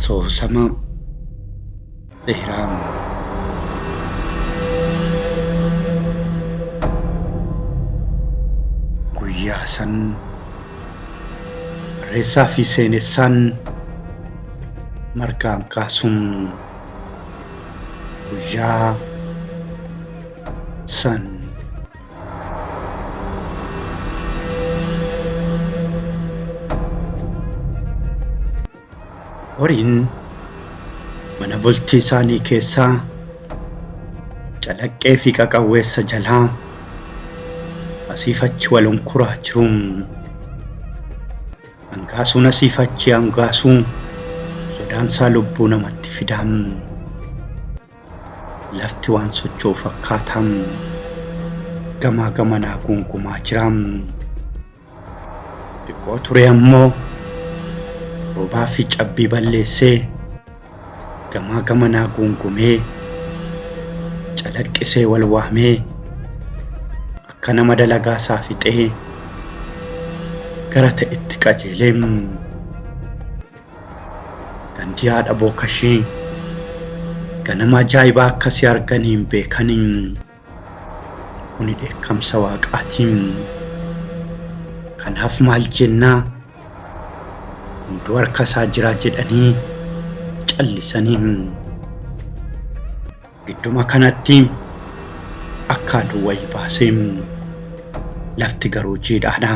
Asoosama dheeraa. Guyyaa san barreessaa fi seenessaan Margaan Kaasum guyyaa san. Horiin mana bultii isaanii keessaa calaqqee fi qaqawweessa jalaa asiif achi wal unkuraa jiru. Hangaasuun asiif achi hangaasuu sodaansaa lubbuu namatti fida. Lafti waan socho'u fakkaata. Gamaa gamanaa guungumaa jira. Xiqqoo turee ammoo roobaa fi cabbii balleessee gamaa gamanaa guungumee calaqqisee wal waamee akka nama dalagaa isaa fixee gara ta'etti qajeelee. Gandi haadha bookashii ganama ajaa'ibaa akkasii arganii hin beekani. Kuni dheekkamsa waaqaati. Kanaaf maal jennaa hunduu harka isaa jira jedhanii callisanii. Gidduma kanatti akka aduu wayii baase. Lafti garuu jiidhaadha.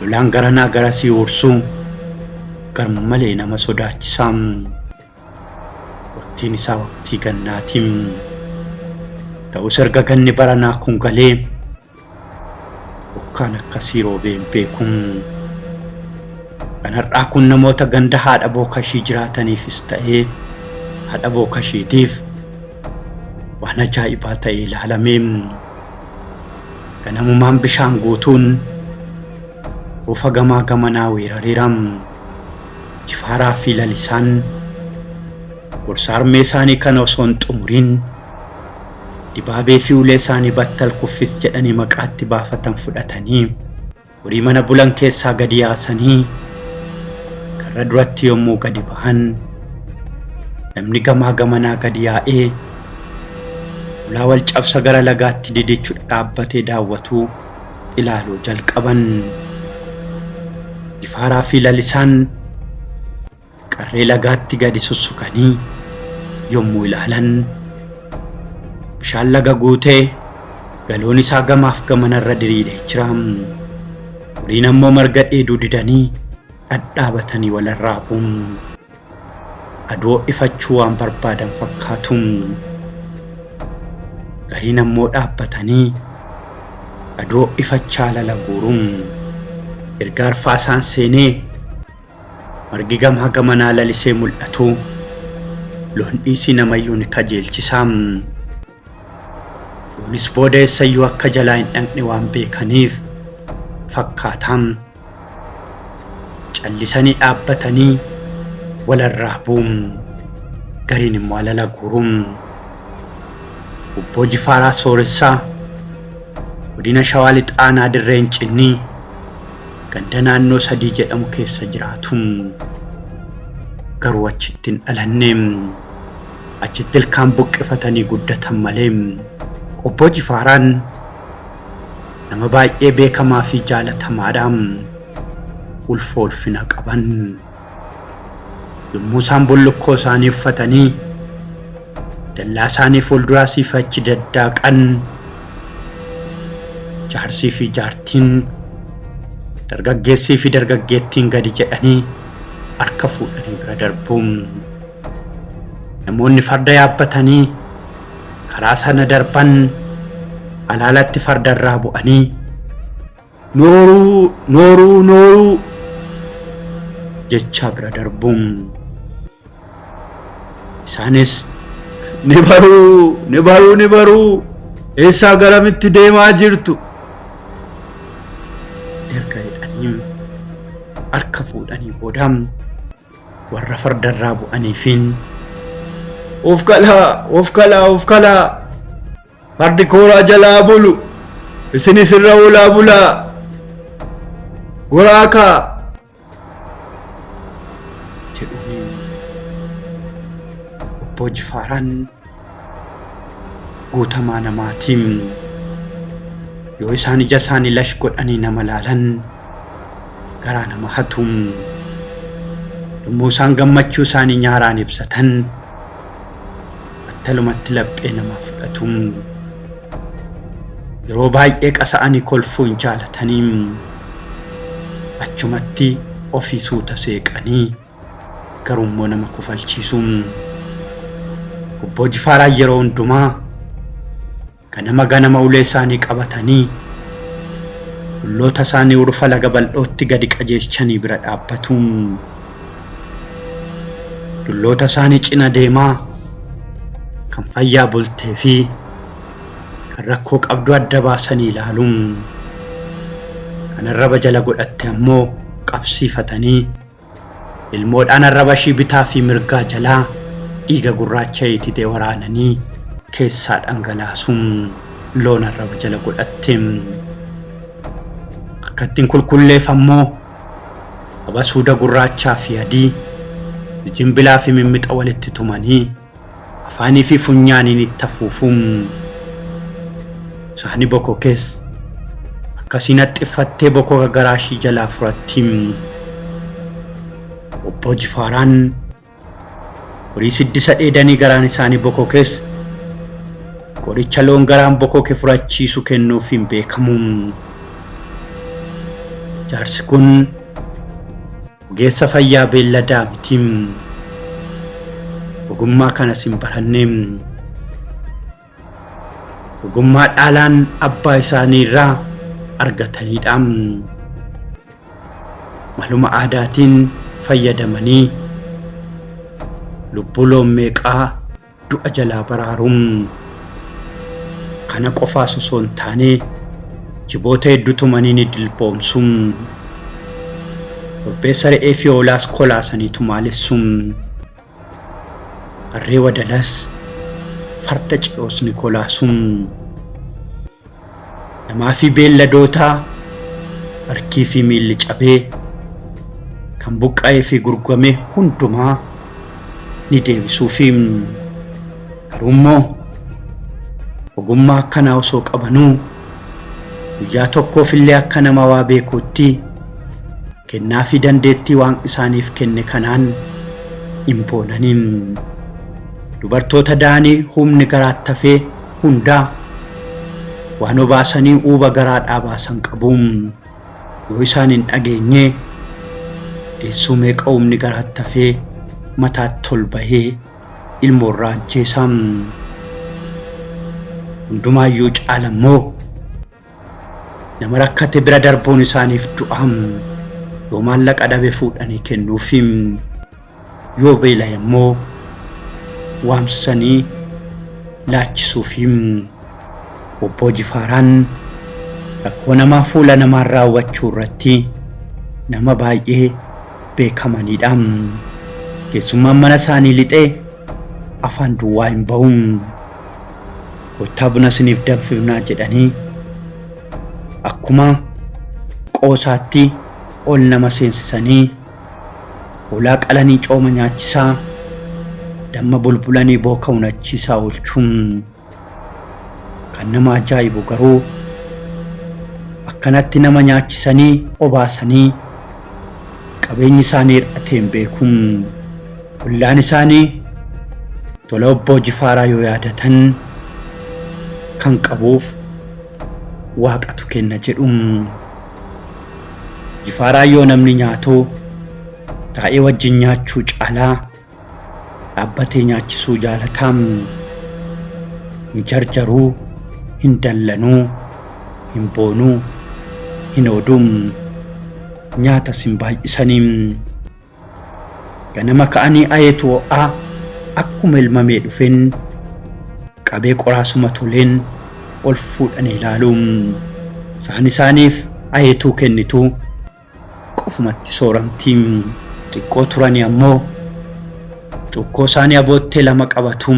Lolaan garanaa garasii huursu garmalee nama sodaachisa. Waqtiin isaa waqtii gannaati. Ta'us erga ganni baranaa kun galee bokkaan akkasii roobee hin beeku. Kan har'aa kun namoota ganda haadha bookashii jiraataniifis ta'ee haadha bookashiitiif waan ajaa'ibaa ta'ee ilaalame. Ganamumaan bishaan guutuun ruufa gamaa gamanaa weerareera. Jifaaraa fi Lalisaan gorsa harmee isaanii kana osoo hin xumuriin dibaabee fi ulee isaanii battal kuffis jedhanii maqaatti baafatan fudhatanii horii mana bulan keessaa gadi yaasanii karra duratti yommuu gadi bahan namni gamaa gamanaa gadi yaa'ee ulaa wal cabsa gara lagaatti didichu dhaabbatee daawwatu ilaaluu jalqaban. Jifaaraa fi Lalisaan qarree lagaatti gadi sussukanii yommuu ilaalan bishaan laga guutee galoon isaa gamaaf gamanarra diriiree jira. Horiin ammoo marga dheeduu didanii dhadhaabatanii wal arraabu. Aduu ho'ifachuu waan barbaadan fakkaatu. Gariin ammoo dhaabbatanii aduu ho'ifachaa lala guuru. Erga arfaasaan seenee Margi gamaa gamanaa lalisee mul'atu loon dhiisii namayyuu ni kajeelchisa. Loonis booda eessayyuu akka jalaa hin dhaqne waan beekaniif fakkaata. Callisanii dhaabbatanii wal arraabu. Gariin immoo alala guuru. Obboo Jifaaraa Sooressaa Godina Shawaa Lixaa Aanaa Dirree Incinnii ganda naannoo sadii jedhamu keessa jiraatu. Garuu achitti hin dhalanne. Achitti ilkaan buqqifatanii guddatan malee. Obboo Jifaaraan nama baay'ee beekamaa fi jaalatamaadha. Ulfoo ulfina qaban. Yommuu isaan bullukkoo isaanii uffatanii dallaa isaanii fuulduraa siif achi daddaaqan jaarsii fi jaartiin dargaggeessii fi dargaggeettiin gadi jedhanii harka fuudhanii bira darbu. Namoonni farda yaabbatanii karaa sana darban alaalatti fardarraa bu'anii Nooruu nooruu nooruu jechaa bira darbu. Isaanis ni baruu ni baruu ni baruu eessaa garamitti deemaa jirtu erga jedhanii harka fuudhanii booda warra fardarraa bu'aniifiin of kalaa of kalaa of kalaa Fardi kooraa jalaa bulu isinis irra oolaa bulaa goraa kaa jedhuuni. Obboo Jifaaraan guutamaa namaati. Yoo isaan ija isaanii lash godhanii nama laalan garaa nama hatu. Yommuu isaan gammachuu isaanii nyaaraan ibsatan battalumatti laphee namaa fudhatu. Yeroo baay'ee qasa'anii kolfuu hin jaalatanii. Achumatti ofii suuta seeqanii garuummoo nama kofalchiisu. Obboo Jifaaraan yeroo hundumaa ganama ganama ulee isaanii qabatanii dulloota isaanii urufa laga bal'ootti gadi qajeelchanii bira dhaabbatu. Dulloota isaanii cina deemaa kan fayyaa bultee fi kan rakkoo qabdu adda baasanii ilaalu. Kan arraba jala godhatte ammoo qabsiifatanii Ilmoodhaan arraba ishii bitaa fi mirgaa jalaa dhiiga gurraacha itite waraananii keessaa dhangalaasu. Loon arraba jala godhatte. Akka ittiin kulkulleef ammoo abasuuda gurraachaa fi adii, zijimbilaa fi mimmixa walitti tumanii afaanii fi funyaaniin itti afuufu. Saani bokokees akkasiin haxxiffattee bokoka garaa ishii jalaa furatti. Obboo Jifaaraan horii siddisa dheedanii garaan isaanii bokokees qoricha loon garaan bokoke furachiisu kennuufiin beekamu. Jaarsi kun Ogeessa fayyaa beelladaa miti. Ogummaa kanas hin baranne. Ogummaa dhaalaan abbaa isaanii irraa argataniidha. Maluma aadaatiin fayyadamanii lubbuu loon meeqaa du'a jalaa baraaru. Kana qofaas osoo hin taane jiboota hedduu tumanii ni dilboomsu. Korbeessa re'ee fi hoolaas kolaasanii tumaalessu. Harree wadalas farda ciroos ni kolaasu. Namaa fi beelladoota harkii fi miilli cabee kan buqqa'ee fi gurgurame hundumaa ni deebisuufi. Garuu immoo ogummaa akkanaa osoo qabanuu guyyaa tokkoof illee akka nama waa beekuutti kennaa fi dandeettii Waaqni isaaniif kenne kanaan hin boonani. Dubartoota da'anii humni garaatti hafee hundaa waan obaasanii uuba garaadhaa baasan qabu. Yoo isaan hin dhageenye deessuu meeqa humni garaatti hafee mataatti ol bahee ilmoorraa ajjeesa. Hundumaayyuu caala immoo nama rakkate bira darbuun isaaniif du'a. Yoo maallaqa dhabe fuudhanii kennuufi. Yoo beela'e immoo waamsisanii laachisuufi. Obboo Jifaaraan rakkoo namaa fuula namaan raawwachuu irratti nama baay'ee beekamaniidha. Keessummaan mana isaanii lixee afaan duwwaa hin bahu. Kottaa buna isiniif danfifnaa jedhanii akkuma qoosaatti ol nama seensisanii hoolaa qalanii cooma nyaachisaa, damma bulbulanii booka unachiisaa oolchu. Kan nama ajaa'ibu garuu akkanatti nama nyaachisanii obaasanii qabeenyi isaanii hir'atee hin beeku. Ollaan isaanii tola obboo Jifaaraa yoo yaadatan kan qabuuf waaqatu kenna jedhu. Jifaaraa yoo namni nyaatu taa'ee wajjin nyaachuu caalaa dhaabbatee nyaachisuu jaalata. Hin jarjaruu, hin dallanuu, hin boonuu, hin ooduu. Nyaatas hin baay'isanii. Ganama ka'anii ayeetu ho'aa akkuma elmamee dhufeen qabee qoraasuma toleen ol fuudhanii ilaalu. Isaan isaaniif ayeetuu kennitu qofumatti sooramti. Xiqqoo turanii ammoo cuukkoo isaanii aboottee lama qabatu.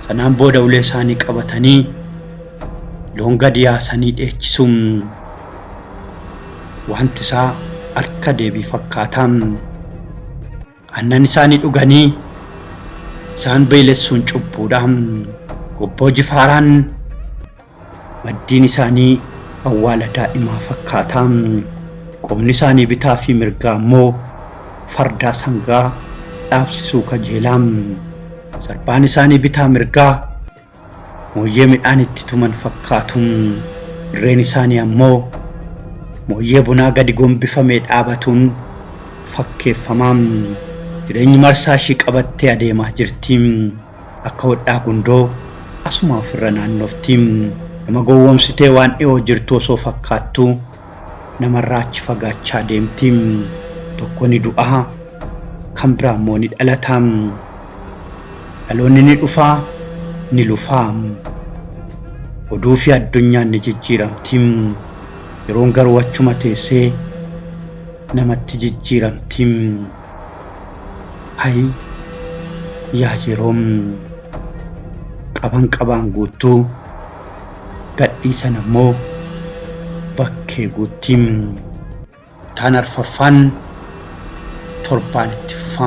Sanaan booda ulee isaanii qabatanii loon gadi yaasanii dheechisu. Wanti isaa harka deebii fakkaata. Aannan isaanii dhuganii Isaan beelessuun cubbuudha. Obbo Jifaaraan maddiin isaanii awwaala daa'imaa fakkaata. Qomni isaanii bitaa fi mirgaa immoo fardaa sangaa dhaabsisuu kajeela. Sarbaan isaanii bitaa mirgaa mooyyee midhaan itti tuman fakkaatu. Irreen isaanii ammoo mooyyee bunaa gadi gombifamee dhaabatuun fakkeeffama. Jireenyi marsaa ishii qabattee adeemaa jirti. Akka hodhaa gundoo asuma ofirra naannofti. Nama gowwoomsitee waan dhiyoo jirtu osoo fakkaattu namarraa achi fagaachaa deemti. Tokko ni du'a, kan biraa immoo ni dhalata. Dhaloonni ni dhufa, ni lufa. Oduu fi addunyaan ni jijjiiramti. Yeroon garuu achuma teessee namatti jijjiiramti. Hayi yaa yeroo, qaban qabaan guuttuu, gadhiisan ammoo bakkee guutti. Kutaan arfaffaan torbaan itti fufa.